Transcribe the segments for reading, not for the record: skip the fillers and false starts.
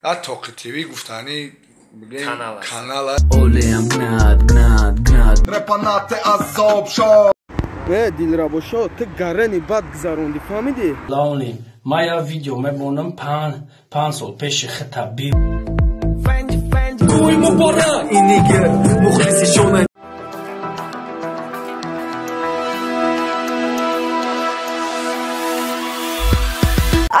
Тоқи ТВ гуфтани канал. Олем гнат, гнат, гнат. Репанате азоб шо. Э, дилрабошо, ту гарани бад гузаронди, фаҳмидӣ? Лонли, ман як видео мебонам 5 сол пеши хита би. Туй муборак, инигер, мухлиси шона.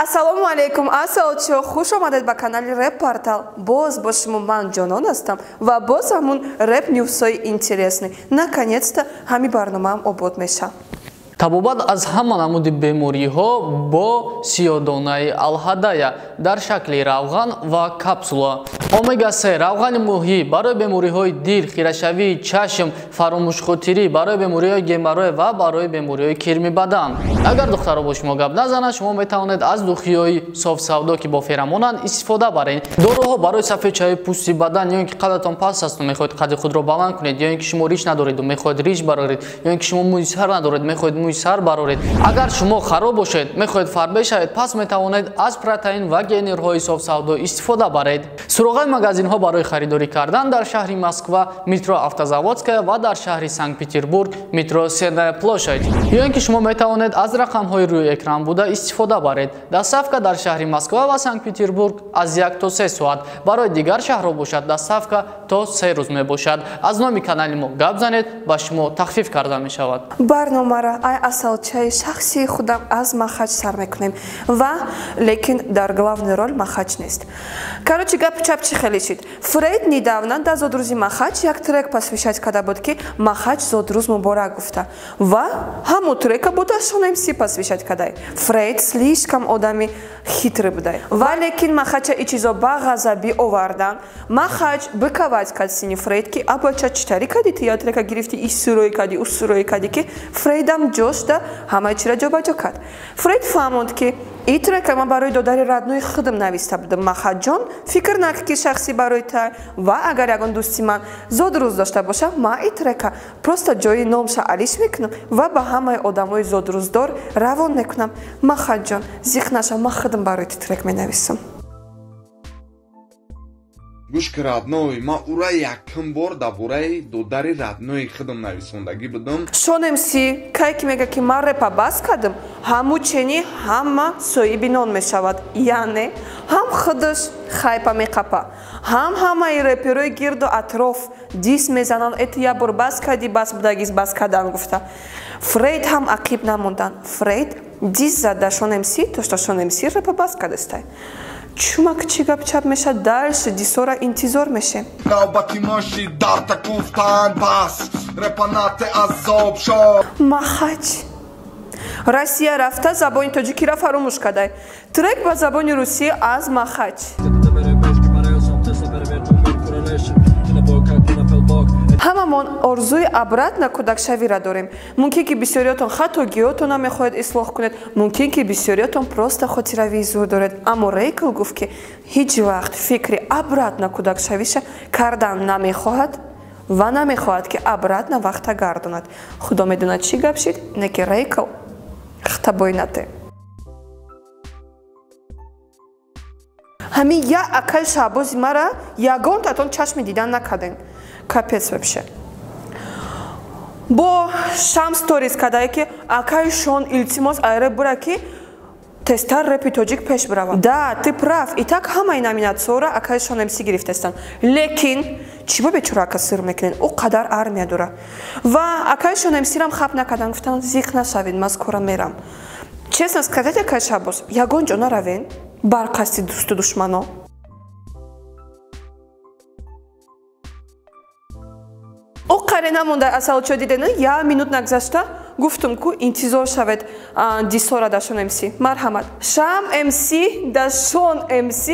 Ассалому алайкум, асалчо, хуш омадед ба канали Рэп Портал. Боз бо шумо ман Ҷонон ҳастам ва боз ҳамун рэп ньюсҳои интересный. Наконец-то ҳамин барномаам обод мешавад. Табобат аз ҳама намуди бемориҳо бо сиёдонаи алҳадая дар шакли равған ва капсула. Омега-3, равғани моҳӣ барои бемориҳои дил, хирашавии чашм, фаромӯшхотирӣ, барои бемориҳои геморрой ва барои бемориҳои кирми бадан. Агар духтаро бо шумо гап назанад, шумо метавонед аз духиҳои софсавдо, ки бо феромонанд, истифода баред. Доруҳо барои сафедшавии пӯсти бадан, ё ин ки қадатон паст асту мехоҳед қади худро баланд кунед, ё ин ки шумо риш надореду мехоҳед риш бароред, ё ин ки шумо мӯи сар надоред, мехоҳед мӯи сар бароред. Агар шумо хароб бошед, мехоҳед фарбе шавед, пас метавонед аз протеин ва генерҳои софсавдо истифода баред. Суроғаи магазинҳо барои харидорӣ кардан: дар шаҳри Москва, метро Автозаводская, ва дар шаҳри Санкт-Петербург, метро Сенная площадь. Ё ин ки шумо метавонед аз рақамҳои рӯи экран буда истифода баред. Доставка дар шаҳри Москва ва Санкт-Петербург аз 1 то 3 соат, барои дигар шаҳрҳо бошад, доставка то 3 рӯз мебошад. Аз номи канали мо гап занед, ба шумо тахфиф карда мешавад. Барномаро ай асалчаи шахсии худам аз Махач сар мекунем, ва лекин дар главный роль Махач нест. Короче, гапи чап чӣ хеле шид. Фрейд недавно да зодрӯзи Махач як трек посвящать карда буд, ки Махач зодрӯз муборак гуфта, ва ҳамун трека буда Шон МС посвящать кардай. Фрейд слишком одами хитрый будай, ва лекин Махача и чизо ба ғазабӣ овардан. Махач быковать кард сини Фрейд, ки абача, читари кади, ти я трека гирифти, и сурои кади, у сурои кади, ки Фрейдам ҷошда ҳамаи чира ҷобаҷо кард. Фрейд фаҳмонд, ки и трека ман барои додари родной худам нависта будам, Махаҷон, фикр накард, ки шахсӣ барои та, ва агар ягон дӯсти ман зодрӯз дошта боша, ман и трека просто ҷои номша алиш мекунам ва ба ҳамаи одамои зодрӯздор равон мекунам. Махаҷон, зиқ наша, ман худам барои ти трек менависам. Гӯш ки, родной, ман ура якум бор дар бораи додари родной худам нависондагӣ будам. Шон МС кай ки мега, ки ман репа бас кардам, ҳаму чени ҳама соҳиби нон мешавад, яъне ҳам худаш хайпа меқапа, ҳам ҳамаи реперои гирду атроф дис мезананд: «Эти як бор бас кардӣ, бас будагист бас кардан», гуфта. Фрейд ҳам ақиб намондан. Фрейд дис зада Шон МС, то что Шон МС репа бас кардастай. Чумак, чӣ гап чап мешад дальше, дисора интизор мешем. Навбати моши дарта куфтан бас, репанате азоб шо. Махач Россия рафта, забони тоҷикиро фаромӯш кардай. Трек ба забони русӣ аз Махач. Ҳамамон орзуи обратно кӯдакшавиро дорем. Мумкин ки бисёриётон хатогиётонро мехоҳед ислоҳ кунед, мумкин ки бисёриётон просто хотиравии зур доред, аммо Рейкл гуфт, ки ҳеҷ вақт фикри обратно кӯдакшавиша кардан намехоҳад ва намехоҳад, ки обратно вақта гардонад. Худо медонад, чӣ гап шид, не ки Рейкл хтабойнате. Ҳамин як акаи Шаҳбози мара ягонтатон чашми дидан накардем. Капец вообще. Бо шам сторис кардае, ки акаи Шон, илтимос, айре бура, ки тезтар репи тоҷик пеш биравад. Да, ты прав, и так ҳамаи номинатсияро акаи Шон МС гирифтастанд, лекин чӣ бо бечора ака сир мекунед, ӯ қадар армия дора. Ва акаи Шон МСрам хаб накардан, гуфтанд: «Зиқ нашавед, ман скоро мерам». Честно сказать, акаи Шаҳбоз, ягон ҷо наравен бар қасди дӯсту душмано. Ӯ қаре намонда, асалчо, дидена, як минут нагзашта гуфтум, ку интизор шавед дисора да Шон МС. Марҳамат, Шам МС да Шон МС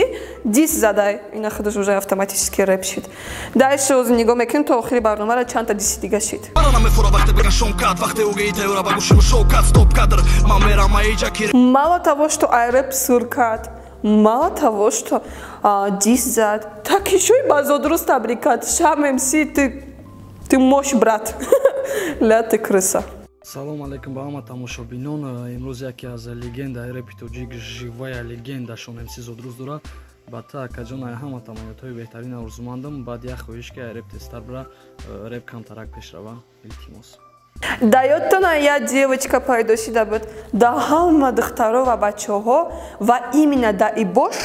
дис задай. Ина худаш уже автоматически реп шид. Дальше оз нигоҳ мекунем то охири барномара, чандта диси дига шид. Мало того, что ай реп сур кард, мало того, что дис зад, так ещё и ба зодрӯз табрик кард. Шам МС, ты мощь, брат, ля ты крыса. Салом алейкум ба ҳама тамошобинон. Имрӯз яке аз легендаи репи тоҷик, живая легенда, Шон МС зодрӯз дорад. Ба ту акаҷон ай ҳама таманниётҳои беҳтарин орзумандам. Баъд як хоҳиш ки ай реп тезтар бира, реп камтарак пеш рава, илтимос. Да ёдтона як девочка пайдо шида буд, да ҳама духтаро ва бачаҳо, ва именно да ибош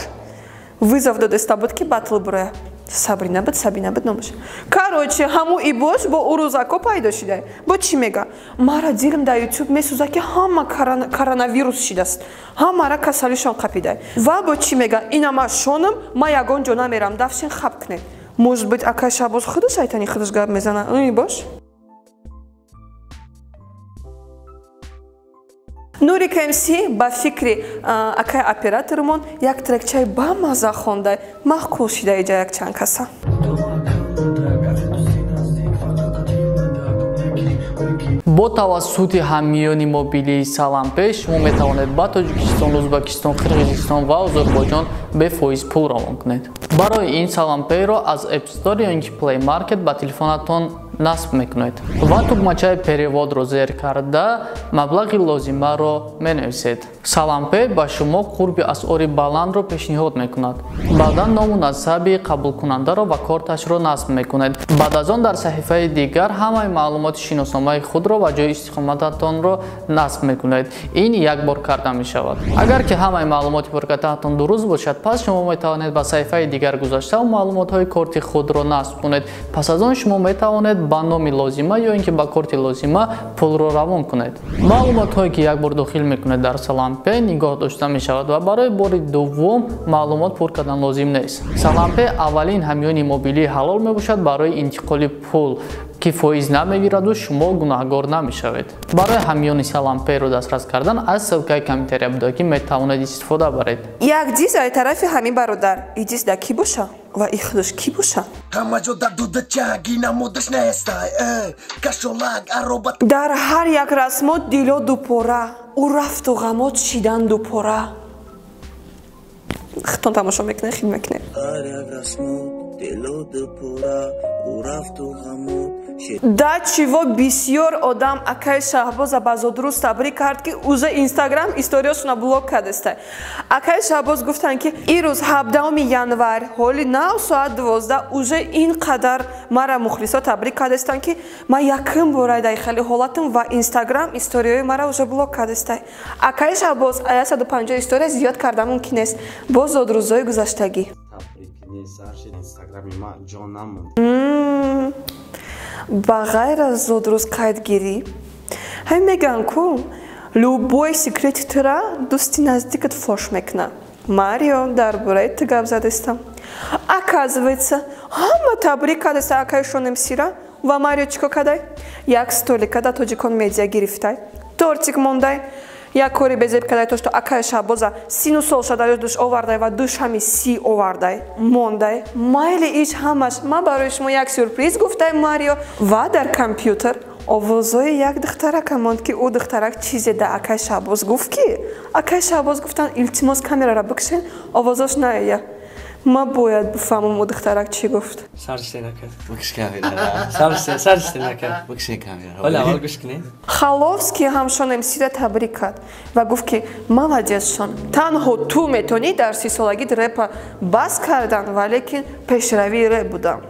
вызов додеста буд, ки батл буроя. Сабрина буд, Сабина буд номаш. Короче, ҳаму ибош бо урӯзако пайдо шида. Бо чӣ мега? Мара дилм дар ютуб месӯза, ки ҳама коронавирус шидаст, ҳамара касалишон қапида. Ва бо чӣ мега? Ина ма шонам, ма ягон ҷо намерам, дафшин хаб кунед. Может быть, акай Шабоз худаш айтани худаш гап мезана, ибош? Нурик МС ба фикри акай оператормон як трекчаи бамаза хонда, маъқул шида иҷа якчанд каса. Бо тавассути ҳамиёни мобилии Салампе шумо метавонед ба Тоҷикистон, Ӯзбекистон, Қирғизистон ва Озарбойҷон бефоиз пул равон кунед. Барои ин Салампейро аз App Store ё ин ки Play Market ба телефонатон насб мекунед ва тугмачаи переводро зер карда маблағи лозимаро менависед. Салампе ба шумо қурби асъори баландро пешниҳод мекунад. Баъдан ному насаби қабулкунандаро ва корташро насб мекунед. Баъд аз он дар саҳифаи дигар ҳамаи маълумоти шиносномаи худро ва ҷои истиқомататонро насб мекунед. Ин як бор карда мешавад. Агар ки ҳамаи маълумоти пуркатаатон дуруст бошад, пас шумо метавонед ба саҳифаи дигар гузашта маълумотҳои корти худро насб кунед. Пас аз он шумо метавонед ба номи лозима ё ин ки ба корти лозима пулро равон кунед. Маълумотҳое ки як бор дохил мекунед дар Салампе нигоҳ дошта мешавад ва барои бори дуввум маълумот пур кардан лозим нест. Салампе аввалин ҳамёни мобилии ҳалол мебошад барои интиқоли пул, ки фоиз намегираду шумо гунаҳгор намешавед. Барои ҳамёни Саламперо дастрас кардан аз ссилкаи комментария буда, ки метавонед истифода баред. Як диз ай тарафи ҳамин бародар, и диз да кӣ боша ва и худаш кӣ боша? Дар ҳар як расмот дило дупора, ӯ рафту ғамот шидан дупора. Хитон тамошо мекунед, хит мекунед. Да чиво бисёр одам акай Шаҳбоза ба зодрӯз табрик кард, ки уже инстаграм историёшона блок кардеста. Акай Шаҳбоз гуфтанд, ки ирӯз 17 январ, ҳоли нав соат 12, уже ин қадар мара мухлисо табрик кардестанд, ки ман якум бора дар хеле ҳолатам ва инстаграм историёи мара уже блок кардеста. Акай Шаҳбоз 150 история зиёд карда мумкин нест бо зодрӯзҳои гузаштагӣ. Ба ғайр аз зодрӯз қайдгирӣ, ҳамин мегӯянд, ку любой секрети тура дӯсти наздикат фош мекунад. Марио, дар бораи ту гап задестам. Оказывается, ҳама табрик кардеста акай Шонемсира, ва Марио чӣ кор кардай? Як столика да Тоҷикон медиа гирифтай, тортик мондай, як кори безеб кардай, то что акай Шаҳбоза сину солша дар ёдаш овардай ва душами си овардай, мондай. Майли иш ҳамаш, ман барои шумо як сюрприз гуфтай Марио, ва дар компютер овозҳои як духтарака монд, ки ӯ духтарак чизе да акай Шаҳбоз гуфт, ки акай Шаҳбоз гуфтанд, илтимос, камерара бикшен, овозош наоя. Ман бояд бифаҳмам, ӯ духтарак чӣ гуфт. Халовский ҳам Шон МСра табрик кард ва гуфт, ки молодец, Шон, танҳо ту метонӣ дар 30-солагит репа бас кардан, валекин пешравии реп будам.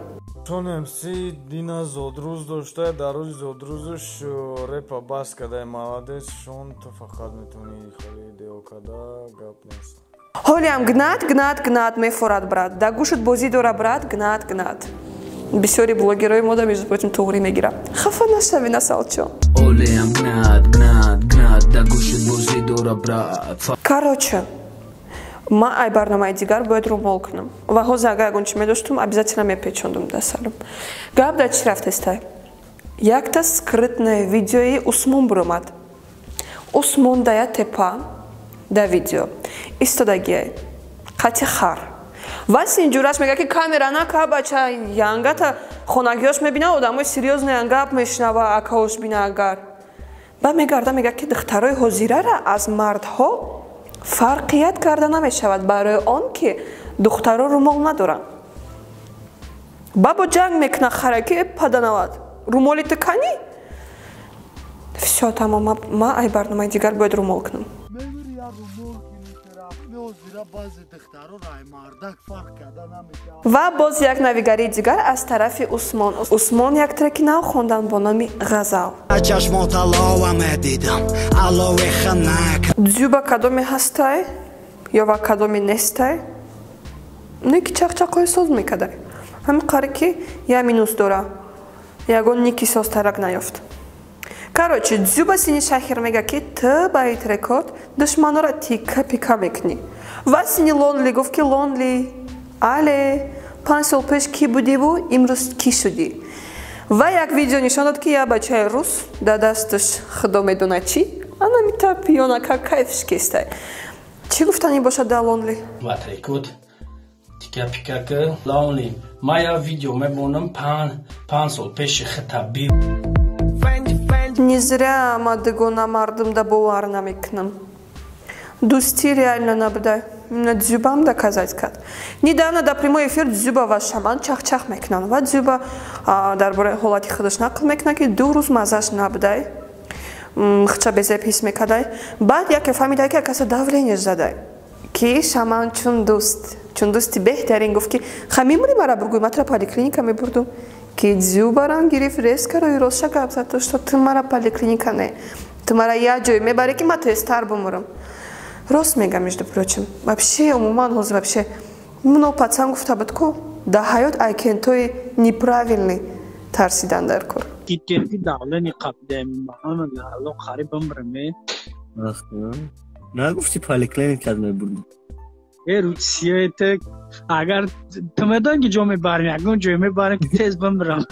Шон МС дина зодрӯз дошта, дар рӯзи зодрӯзаш репа бас карда. Молодец, Шон, ту фақат метавонӣ хеле идео карда, гап нест. Ҳолиам гнат, гнат, гнат мефорад, брат. Да гӯшат бозӣ дора, брат, гнат, гнат. Бисёри блогерои мода, между прочим, туғрӣ мегирам. Хафа нашави, насалчо. Короче, ман ай барномаи дигар бояд румол кунам. Ва ҳозир агар ягон чӣ медоштум, обязательно мепечондум дар сарам. Гап дар чӣ рафтестай? Якта скрытное видеои Усмон буромад. Усмон дая тепа да видео истодагиай қати хар ва синҷураш мега, ки камера нака, бача, янгата хонагиёш мебина, одамои серьёзные гап мешунава, акаош бина агар. Ба мегарда мега, ки духтарои ҳозирара аз мардҳо фарқият карда намешавад, барои он ки духтаро румол надоранд. Бабо ҷанг мекуна хара, ки паданавад, румоли ту канӣ? Всё, тамом, ма ай барномаи дигар бояд румол кунам. Ва боз як навигарии дигар аз тарафи Усмон. Усмон як треки нав хондан бо номи Ғазал. Дзюба кадоме ҳастай ё ва кадоме нестай? Не ки чақчақҳои соз мекардай. Ҳамин қари ки я минус дора. Ягон ники созтарак наёфт. Короче, Дзюба сини шахир мега ки ту ба ит рекорд душманора тика пика мекунӣ. Ва сини Лонли гуфт ки Лонли, але 5 сол пеш ки будиву имрӯз кӣ шудӣ? Ва як видео нишон дод ки як бачаи рус дар дасташ худо медонад чӣ, ана мита пиёнака кайфш кестай. Чӣ гуфтанӣ бошад дар Лонли? Ва трекот тика пика ки Лонли. Ма я видео мебонам 5 сол пеши хита би. Не зря ма дугона мардумда бовар намекунам. Дӯстӣ реально набуда. Дзюбам доказать кард. Недавно дар прямой эфир Дзюба ва Шаман чахчах мекунанд ва Дзюба дар бораи ҳолати худаш нақл мекунад ки 2 рӯз маззаш набудай, хича безеб ҳис мекардай. Баъд яке фаҳмидай ки каса давление задай ки Шаман чун дӯст, чун дӯсти беҳтарин гуфт ки ха мемурӣ мара бугӯй, ма тура поликлиника мебурдум. Ки Дзюба ранг гирифт резко рӯи ростша гап зад, то что ту мара поликлиника не, ту мара як ҷой мебарӣ ки ма тезтар бумурам. Рост мегам, между прочим. Вообще, умуман, ҳозир вообще мно пацан гуфта буд ку дар ҳаёт айкентои неправильный тарсидан дар кор. Нагуфти поликлиника мебурдум. Русия агар ту медонӣ ки ҷо мебарем, ягон ҷой мебарем ки тез бимирам.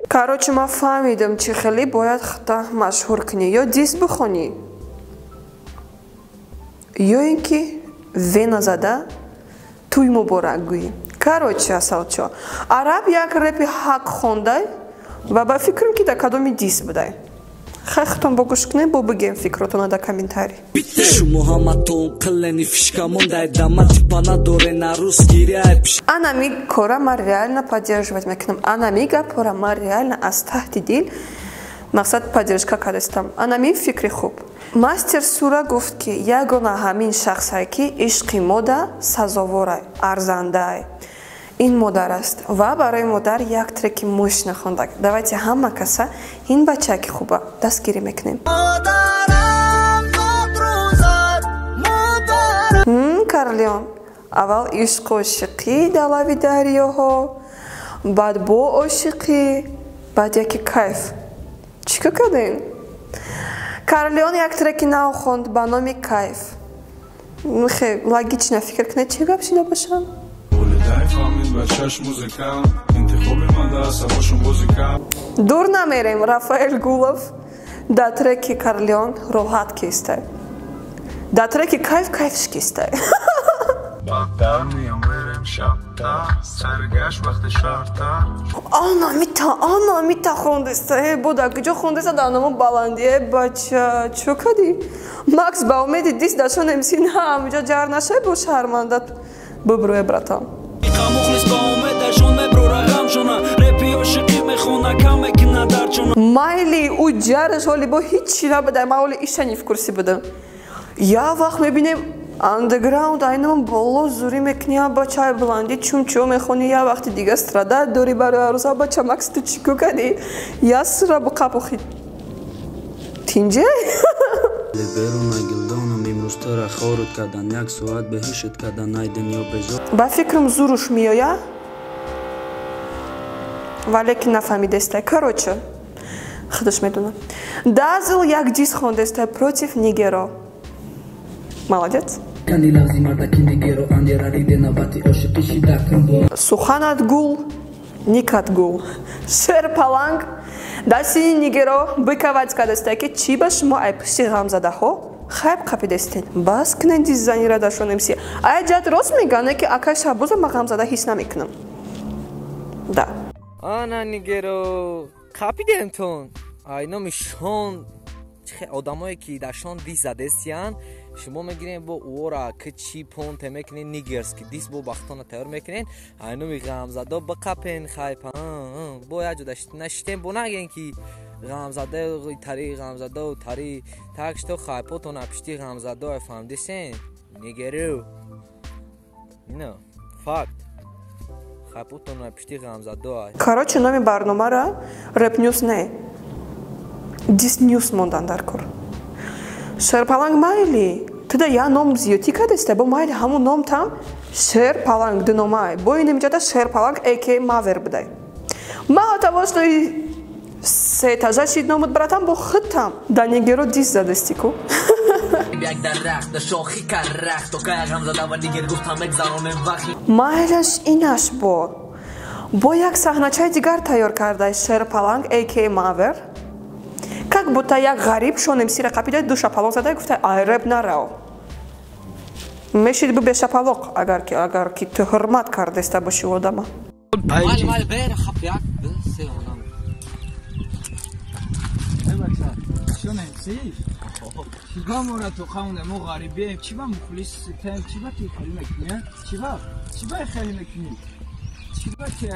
Короче, ман фаҳмидам чӣ хеле бояд худта машҳур кунӣ. Ё дис бихонӣ, ё ин ки вена зада туй муборак гӯӣ. Короче, асалчо, араб як репи ҳақ хондай ва ба фикрам ки дар кадоми дис будай. Хай худтон бо гӯш кунед, бо бигем фикротона дар комментарий. Анами кора ман реально поддерживать мекунам. Анами гапора ман реально аз таҳти дил мақсад поддержка кардастам. Анами фикри хуб. Мастер Сура гуфт ки ягона ҳамин шахсае ки ишқи мода сазоворай, арзандае. Ин модар аст ва барои модар як треки мощно хондак. Давайте ҳама каса ин бачаки хуба дастгирӣ мекунем. Карлеон аввал ишқу ошиқӣ дар лави дарёҳо, баъд бо ошиқӣ, баъд яки кайф. Чӣ кор кардем? Карлеон як треки нав хонд ба номи Кайф. Хе, логично фикр кунед, чӣ гап шида бошам? Дур намерем, Рафаэл Гулов дар треки Карлеон роҳат кистай. Дар треки Кайф кайфш кистай. Ана мита хондеста, э бода куҷо хондеста дар намо баландӣ, э бача, чӯ кардӣ? Макс ба умеди дис дашон МС на ҳамҷо ҷар нашай бо шармандат бубрӯе братан. Майли ӯ ҷараш ҳоли бо ҳичи набуда, ман ҳоли иша не в курсе будам. Як вақт мебинем андеграунд айнам боло зурӣ мекунӣ, бачаи баландӣ чумчо мехонӣ, як вақти дига страдат дорӣ барои арӯса. Бача Макс, ту чӣ кор кардӣ? Я сира буқапохи тинҷе? Ба фикрам зуруш меоя, валекин нафаҳмидестай. Короче, худаш медонад. Дазл як дис хондестай против Нигеро. Молодец. Суханат гул, никат гул. Шер паланг дастини Нигеро быковать кардастай ки чӣ ба шумо ай пушти ғамзадаҳо хайб қапидестен. Бас кунед дизайнера дашон МС. Ай ҷат рост мегане ки акай Шаҳбоза ма ғамзада ҳис намекунам. Да. Ана Нигеро қапидемтон. Ай номи шон одамое ки дар шон дис задестиян, шумо мегирен бо уора ки чи понте мекунен, нигерски дис бо бахтона тайёр мекунен, ай номи ғамзадо биқапен хайпа бо як ҷода нашитен, бо наген ки ғамзада тари ғамзадо тари так что хайпотона пишти ғамзадо фаҳмдисен. Нигеру. Ино факт. Хапутон пишти ғамзадо. Короче, номи барномара Рэп Ньюс не. Дис Ньюс мондан дар кор. Шерпаланг майли. Туда я ном зиётӣ кардеста, бо майли ҳамун ном там Шерпаланг дуномай. Бо ин имҷода Шерпаланг АК Мавер будай. Мало того, что и се этажа шид номуд братан, бо худтам. Да нигеро дис задасти ку. Майлаш инаш бо. Бо як саҳначаи дигар тайёр кардай Шерпаланг АК Мавер. Как будто як ғариб шонемсира қапида ду шапалоқ зада гуфта ай рэп нарав. Мешид бу бешапалоқ, агар ки ту ҳурмат кардеста боши одама. Чиба мора то қавне мо ғарибем, чиба мухлис тем, чиба ти хеле мекунӣ? Чиба хеле мекунӣ? Чиба ти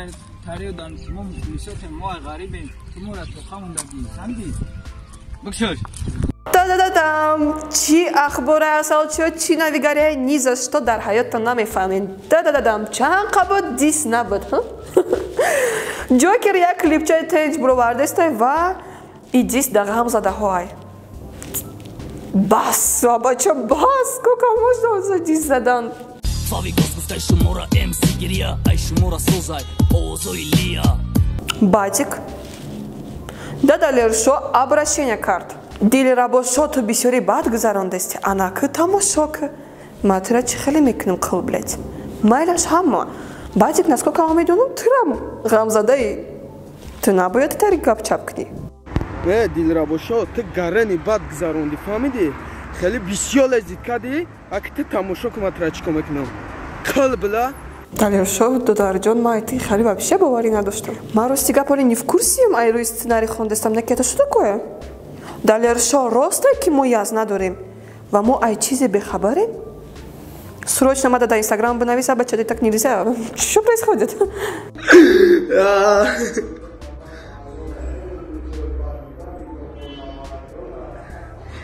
таридан мо мухлисотем, мо ғарибем, ту мора то қавндаги, фаҳмидӣ? Бикшош. Та-да-да-дам! Чӣ ахбора асалчиё, чӣ навигария ни за что дар ҳаётта намефаҳмед. Да-да-да-дам! Чанд қабот дис набуд. Ҷокер як клипчаи тенҷ буровардестай ва и дис да ғамзадаҳоай. Бас, бача, бас! Сколько можно за дис задан? Батик. Да Далершо обращение кард. Дилрабошо ту бисёри бад гузарондасти, анаки тамошо ки. Ма тура чӣ хеле мекунем қил, блядь. Майлаш ҳама. Батик, насколько ман медонам, турам ғамзадаи. Ту набояд тари гап чап кунӣ. Э, Дилрабошо, ту гарани бад гузарондӣ, фаҳмидӣ? Хеле бисёр лазид кардӣ, аки ту тамошо кун, ман тура чӣ кор мекунам. Қил била. Далершо, додарҷон, ман ти хеле вообще боварӣ надоштам. Ман рости гап оли не в курсиям, ай рӯи сценарий хондастам, не ки это что такое? Далершо, рост ки мо яз надорем ва мо ай чизе бехабарем? Срочно мада дар Инстаграм бинависа, бача, так нельзя. Что происходит?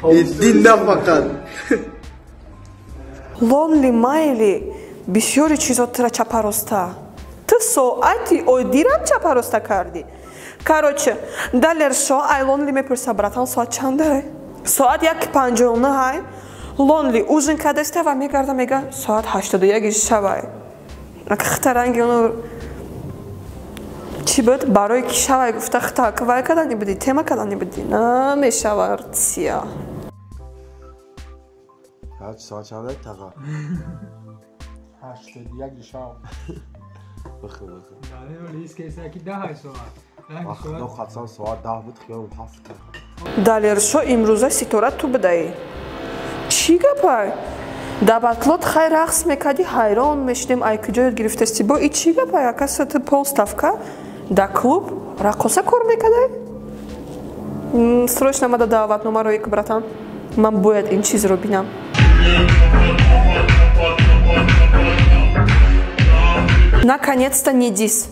Иди нафақат. Лонли майли бисёри чизо тура чапароста. Ту соати одирам чапароста кардӣ. Короче, Далершо ай Лонли мепурса, братан, соат чанда? Соат 1:59. Лонли ужин кадаста ва мегарда мега соат 81 шавай. Ак хитаранги оно чӣ буд? Барои ки шавай гуфта хита квай кадани будӣ, тема кадани будӣ. Намешавад сия. Соат чанда таға? 81 шав. Бихе бихе. Соат 10 буд, хиёлам 7. Далершо имрӯза ситора ту будаӣ. Чӣ гапай? Дар батлот хай рақс мекардӣ, ҳайрон мешудем, ай куҷо ёд гирифтасти? Бо и чӣ гапай? Акаса ту полставка дар клуб раққоса кор мекардай? Срочно мада даъватномаро ик, братан. Ман бояд ин чизро бинам. Наконец-то не дис.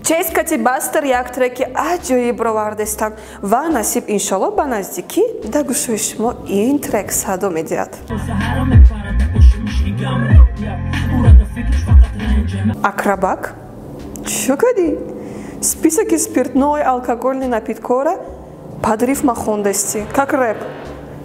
Честь кати Бастер як треки аҷоиб бировардестанд ва насиб иншолло ба наздикӣ дар гӯшои шумо ин трек садо медиҳад. Акробак? Чё кардӣ? Списоки спиртной, алкогольный напиткора под рифма хондасти, как рэп.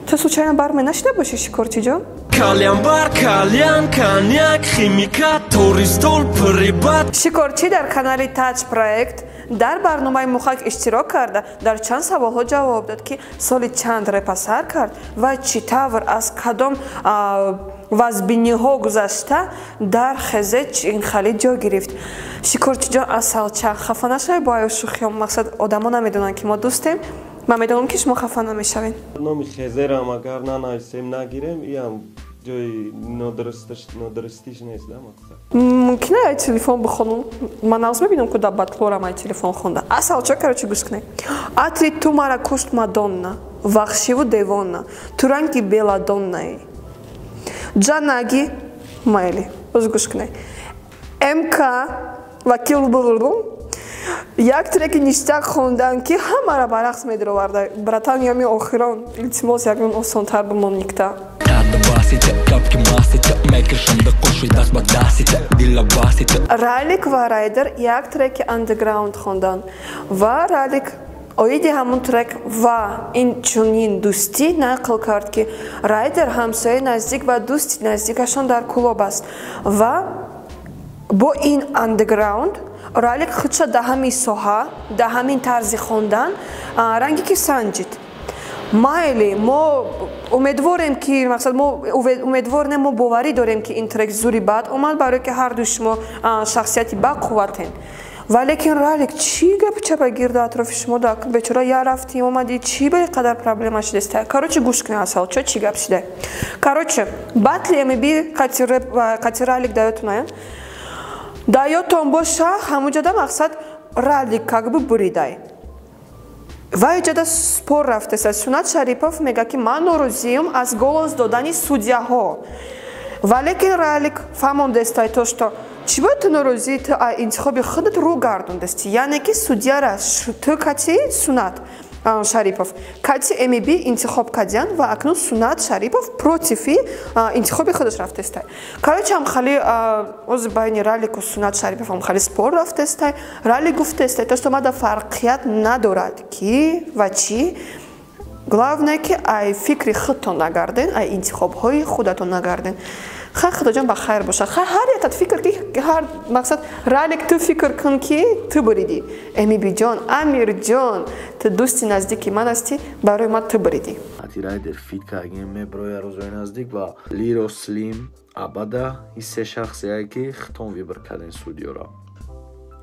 Ту случайно бармен нашида бошӣ, Шикорчиҷон? Кальянбар, кальян, коньяк, химикат, туристол, прибат. Шикорчӣ дар канали Таҷ проект дар барномаи Мухак иштирок карда, дар чанд саволҳо ҷавоб дод, ки соли чанд репа сар кард ва чӣ тавр аз кадом вазбиниҳо гузашта дар хезе ин хали ҷо гирифт. Шикорчиҷон, асалча, хафа нашавед бо аё шӯхиём. Мақсад одамо намедонанд, ки мо дӯстем. Ман медонам, ки шумо хафа намешавед. Номи хезерам агар нанависем, нагирем, иам ҷои нодурустиш нест, да, мақсад. Мумкин ай телефон бихонум. Ман нағз мебинам, ку дар батлорам ай телефон хонда. Асалча, короче, гӯш кунед. Атри ту мара кушт Мадонна, вахшиву девона, ту ранги беладоннаи. Ҷанаги майли, боз гӯш кунед. МК вакил булурдум. Як треки ништяк хондан, ки ҳамара ба рақс медироварда. Братан, ями охирон, илтимос, ягон осонтар бимон никта. Ралик ва Райдер як треки андеграунд хонданд ва Ралик оиди ҳамун трек ва ин чунин дӯстӣ нақл кард, ки Райдер ҳамсояи наздик ва дӯсти наздикашон дар Кӯлоб аст ва бо ин андеграунд Ралик худша дар ҳамин соҳа, дар ҳамин тарзи хондан ранге ки санҷид. Майли, мо умедворем, ки мақсад, мо умедвор не, мо боварӣ дорем, ки ин трек зури бад омад, барое ки ҳарду шумо шахсияти бақувватен. Валекин Ралик, чӣ гапи чапа гирду атрофи шумо да бечора я рафти омадӣ, чӣ ба қадар проблема шудеста? Короче, гӯш кунед, асал чо чӣ гап шуда. Короче, батли МБ кати Ралик даётон даётон боша, ҳамуҷода мақсад Ралик как бы буридай. Ва иҷода спор рафтеса. Сунат Шарипов мега, ки ман норозиюм аз голос додани судяҳо. Валекин Ралик фаҳмондестай то, что чӣ бояд ту норозӣ, ту интихоби худат рӯ гардондасти, яъне ки судяра ту кати Сунат Шарипов кати МБ интихоб кардиян ва акнун Сунат Шарипов против интихоби худаш рафтестай. Короче, ҳамхали ози байни Ралику Сунат Шарипов ҳамхали спор рафтестай. Ралик гуфтестай то, что мада фарқият надорад ки ва чӣ, главное ки ай фикри худтон нагарден, ай интихобҳои худатон нагарден. Хай, худоҷон ба хайр бошад. Хай, ҳар ятат фикр ки ҳар мақсад, Ралик, ту фикр кун, ки ту буридӣ. Эмибиҷон, Амирҷон, ту дӯсти наздики ман ҳастӣ, барои ман ту буридӣ. Ати Райдер фит кардем, меброя рӯзои наздик ва Лиро, Слим, Абада, ин се шахсие ки хитон выбор кардем судёро.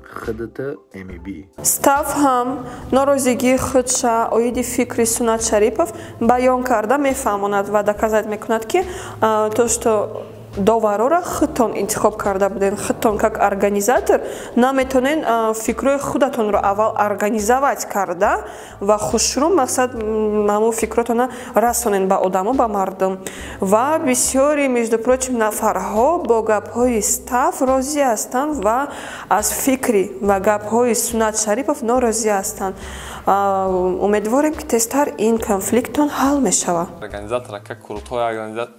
ХДТ МБ. Стаф ҳам норозигии худша оиди фикри Сунат Шарипов баён карда мефаҳмонад ва доказать мекунад, ки то, что доварора худтон интихоб карда буден, худтон как организатор наметонен фикрҳои худатонро аввал организовать карда ва хушрӯ мақсад ҳамун фикротона расонен ба одамо, ба мардум. Ва бисёри, между прочим, нафарҳо бо гапҳои Стаф розӣ ҳастанд ва аз фикри ва гапҳои Сунат Шарипов норозӣ ҳастанд. Умедворем, ки тезтар ин конфликттон ҳал мешавад. Организатора как крутой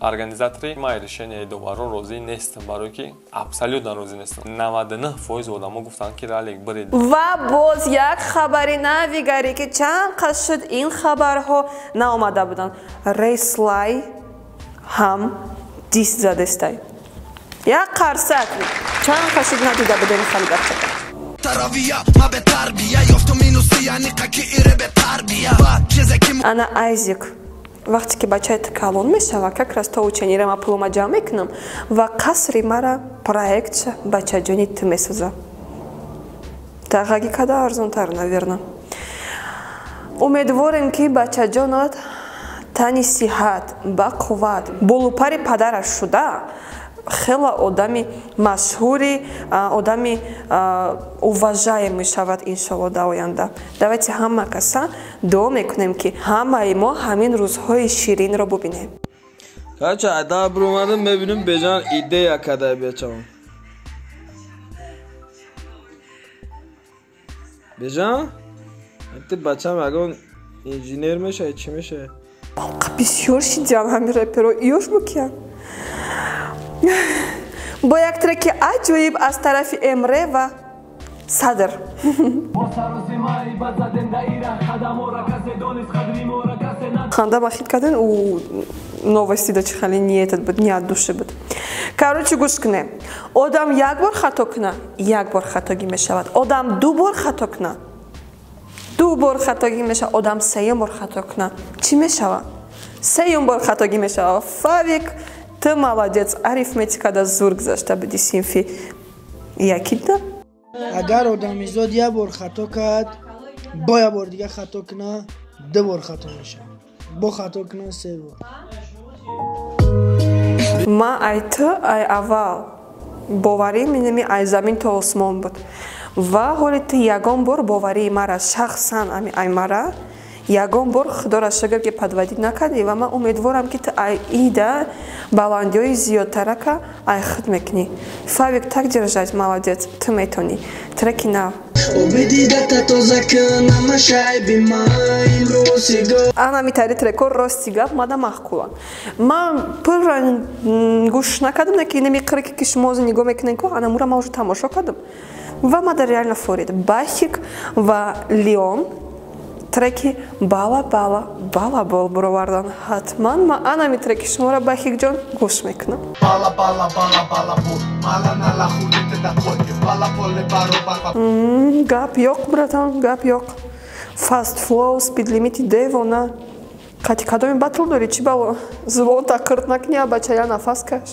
организатори, ман решение доваро розӣ нестам, барое ки абсолютно розӣ нестам. 99% одамо гуфтанд, ки Ралик бурид. Ва боз як хабари навигаре, ки чанд қад шуд ин хабарҳо наомада буданд. Реслай ҳам дис задестай. Як қарсак, чанд қад шуд надида будем хали гапчака. Ана Айзик, вақте ки бачаи ту калон мешавад, как раз то ученира ма пулума ҷамъ мекунам ва қасри мара проектша бачаҷони ту месоза. Тағаги када арзонтар, наверно. Умедворем, ки бачаҷонат тани сиҳат, бақувват, болупари падараш шуда, хела одами машҳури, одами уважаемый мешавад, иншолло, дар оянда. Давайте ҳама каса дуо мекунем, ки ҳамаи мо ҳамин рӯзҳои ширинро бубинем. Короче, айда буромадам, мебинам, Бежан идея кадай бечам. Бежан? Ты бачам ягон инженер мешавӣ, чӣ мешавӣ? Бисёр шидиам ҳамин реперо, ёш букиям. Бо як треки аҷоиб аз тарафи Эмре ва Садр. Ханда махит карден, у новости да чихали не этот буд, не от души буд. Короче, гӯш кунем. Одам як бор хато куна, як бор хатогӣ мешавад. Одам ду бор хато куна, ду бор хатогӣ мешавад. Одам сеюм бор хато куна, чӣ мешавад? Сеюм бор хатогӣ мешавад. Фавик, ту молодец, арифметикада зур гузашта буди синфи якида. Агар одамизод як бор хато кард, бо як бор дига хато куна, ду бор хато мешавад. Бо хато куна, се бор. Ма ай ту ай аввал боварӣ минами ай замин то осмон буд. Ва ҳоли ту ягон бор боварии мара шахсан ами ай мара ягон бор худоро шукр, ки подводить накардӣ ва ман умедворам, ки ту ай ида баландиҳои зиёдтарака ай худ мекунӣ. Фавик, так держать, молодец, ту метонӣ. Треки нав. Ана митари трекор рости гап мада маъқулан. Ман пурра гӯш накардам, не ки инами қирки ки шумо ҳозир нигоҳ мекунед ку, ана мура ман уже тамошо кардам. Ва мада реально форид. Бахик ва Леон треки бала бала бала бол буровардан. Ҳатман ман анами треки шуморо, Бахикҷон, гӯш мекунам. Гап ёқ, братан, гап ёқ. Fast flow, speed limit девона. Қати кадоми батл дорӣ, чӣ бало? Зубонта қирт накунӣ, бача, я нафас каш.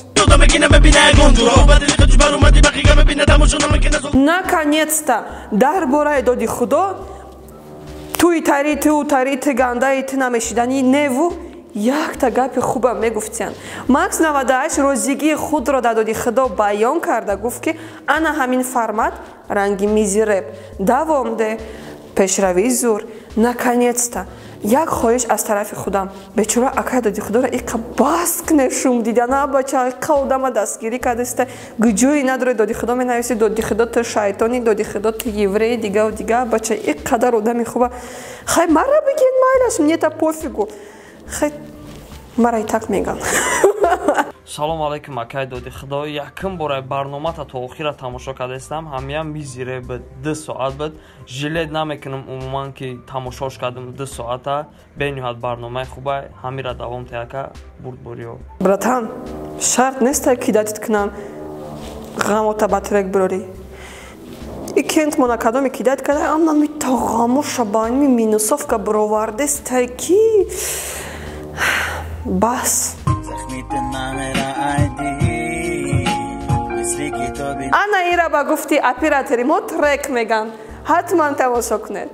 Наконец-то дар бораи доди худо туи тари, ту тари, ту гандаи, ту намешиданӣ неву якта гапи хуба мегуфтиянд. Макс 98 розигии худро дар доди худо баён карда гуфт, ки ана ҳамин формат ранги мизи реп давом де, пешравии зур. Наконец-то як хоҳиш аз тарафи худам: бечора акай доди худоро иқа бас кне шум дидана, бача, иқа одама дастгирӣ кардиста, гуҷӯи надоред. Доди худо менависи, доди худо ту шайтони, доди худо ту евреи, дигаву дига. Бача, иқ қадар одами хуба. Хай, мара бигин, майлаш, мне-то пофигу. Хай, мара и так меган. Салом алейкум, акай доди худо. Якум бора барномата то охира тамошо кардастам. Ҳамиям мизире буд, 2 соат буд. Жалеть намекунам умуман, ки тамошош кардам 2 соата. Бениҳоят барномаи хуба, ҳамира давом те, ака, бурдбориё. Братан, шарт неста ки датит кунам ғамота ба трек бирорӣ. И кент мона кадоме кидать карда, амна ми та ғамоша ба ми минусовка бировардестай ки бас. Ана ира ба гуфти оператори мо трек меган, ҳатман тамошо кунед.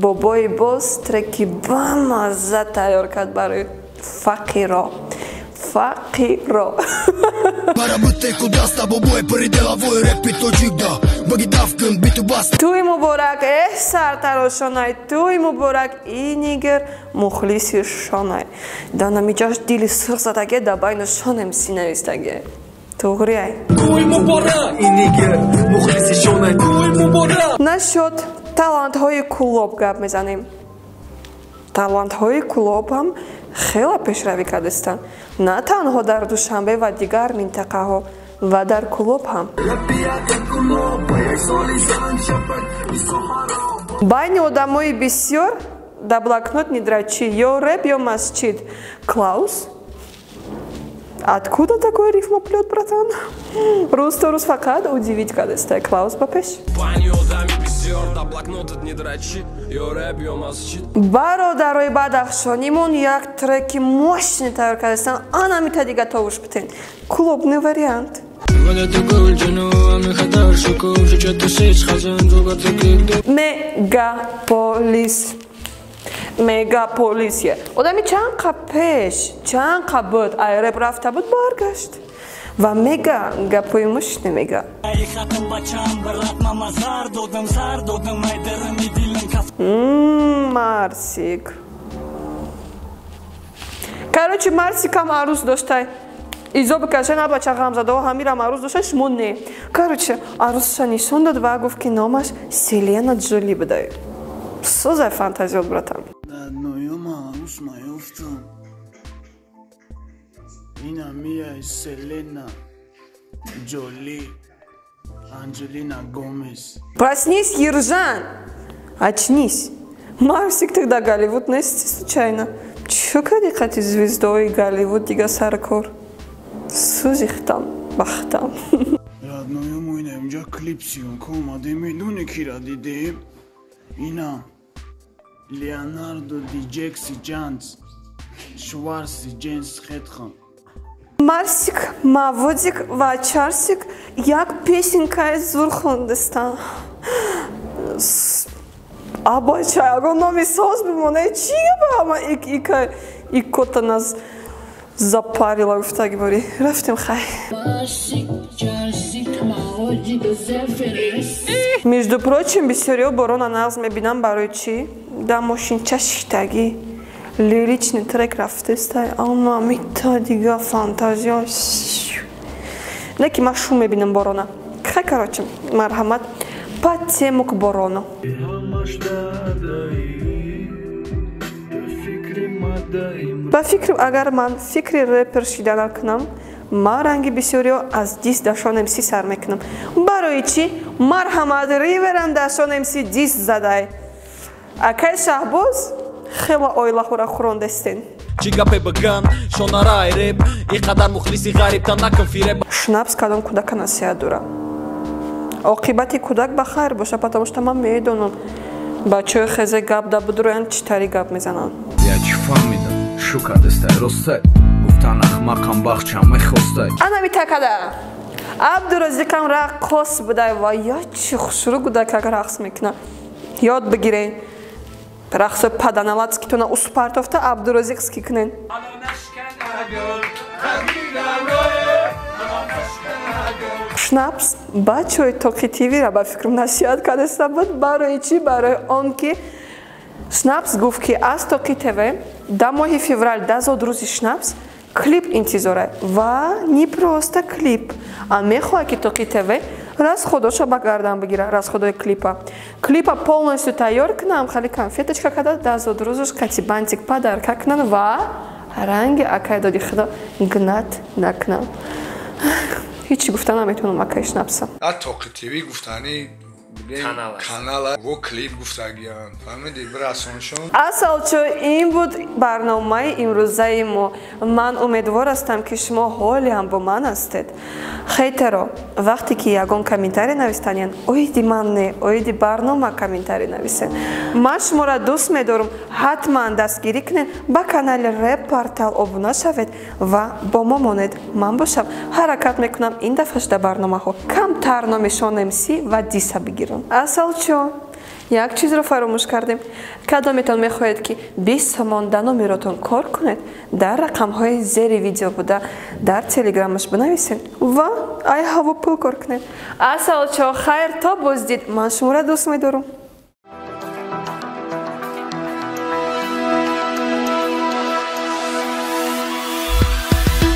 Бобои боз треки бамазза тайёр кард барои фақиро, фақиро. Туй муборак, э сартарошонай, туй муборак, инигер мухлиси шонай. Данамиҷаш дили сурх задаге, да байну шонем синавистаге. Туғриай. Насчёт талантҳои Кулоб гап мезанем. Талантҳои Кулоб ҳам хеле пешравӣ кардастанд. На танҳо дар Душанбе ва дигар минтақаҳо, ва дар Кулоб ҳам. Байни одамои бисёр да блокнот не дрочи, ё рэп, ё масҷид. Клаус, откуда такой рифмоплет, братан? Рӯз то рӯз фақат удивить кардастай. Клаус, ба пеш. Бародарои бадахшонимон як треки мощный тайёр кардастанд. Анамита дига товуш битен. Клубный вариант. Мегаполис, мегаполис. Одами чанд қа пеш, чанд қа буд ай реп рафта буд, баргашт ва мега гапои муш немега. Марсик, короче, Марсикам арӯз доштай. Изо бикаша на, бача, ғамзадао ҳамирам арӯз дошта, шумо не. Короче, арӯзша нишон дод ва гуфт, ки номаш Селена Ҷоли будай. Созай фантазиёт, братан. Ноёма арӯз наёфтам. Ина мия Селена Ҷоли, Анджелина Гомес. Проснись, Ержан, очнись. Марсик тогда Голливуд нести случайно. Чё кади қати звездои Голливуд дига саркор? Сӯзи хитам, бахтам. Родноёмо, ина инҷа клип съёмка омадем, медони кира дидем? Ина Леонардо Ди Джекси Ҷанс Шварси Дженс Хетхан. Марсик, Маводик ва Чарсик як песенкаи зур хондастанд. Абача, ягон номи соз бимона, чи ба ҳама ик ика икота нас запарила гуфтаги бори. Рафтем, хай. Между прочим, бисёриҳо борона нағз мебинам. Барои чӣ? Да мошинча шиштагӣ лиричный трек рафтестай, ама мита дига фантазия. Не ки ман шум мебинам борона. Хай, короче, марҳамат по тему к борону. Ба фикрим, агар ман фикри репер шида накунам, ман ранги бисёриҳо аз дис Дашон МС сар мекунам. Барои чӣ? Марҳамат, Риверам Дашон МС дис задай. Акай Шаҳбоз хеле оилаҳоро хӯрондастен. Чӣ гапе биган, шонарай реп, ин қадар мухлиси ғарибта накун фиреб. Шнапс кадом кӯдака насиҳат дора? Оқибати кӯдак ба хайр боша, потому что ман медонам бачаҳои хезе гап да будроянд, чӣ тари гап мезананд. Я чӣ фаҳмидам, шу кадестай, ростай, гуфтан ахмақам бахчам мехостай. Ана митакада Абдуразиқам раққос будай ва я чӣ хушрӯ кӯдакак рақс мекунад. Ёд бигирен рақсои паданалацкитона успартофта Абдуразиқ ски кунен. Шнапс бачаҳои Тоқи ТВ-ра ба фикрам насиҳат кардаста буд. Барои чӣ? Барои он ки Шнапс гуфт, ки аз Тоқи ТВ да моҳи феврал, да зодрӯзи Шнапс, клип интизора. Ва не просто клип, а мехоҳад, ки Тоқи ТВ расходоша ба гардан бигира, расходои клипа. Клипа полностью тайёр кунам, хали конфеточка када да зодрӯзаш кати бантик подарка кунан ва ранги акай доди худо гнат накунам. Ҳечи гуфта наметавонам акай Шнапса. А Тоқи ТВ гуфтани канала во клип гуфтагиян, фаҳмиди, бирасоншон. Асалчо, ин буд барномаи имрӯзаи мо. Ман умедвор ҳастам, ки шумо ҳоле ҳам бо ман ҳастед. Хейтеро, вақте ки ягон комментарий навистаниян, оиди ман не, оиди барнома комментарий нависен. Ман шуморо дӯст медорам, ҳатман дастгирӣ кунед, ба канали Реп Портал обуна шавед ва бо мо монед. Ман бошам ҳаракат мекунам ин дафъа шуда барномаҳо камтар номи Шон МС ва диса бигирам. Асалчо, як чизро фаромӯш кардем. Кадометон мехоҳед, ки 20 сомон да номеротон кор кунед, дар рақамҳои зери видео буда дар телеграмаш бинависед ва ай ҳаво пул кор кунед. Асалчо, хайр то боздид. Ман шуморо дӯст медорам.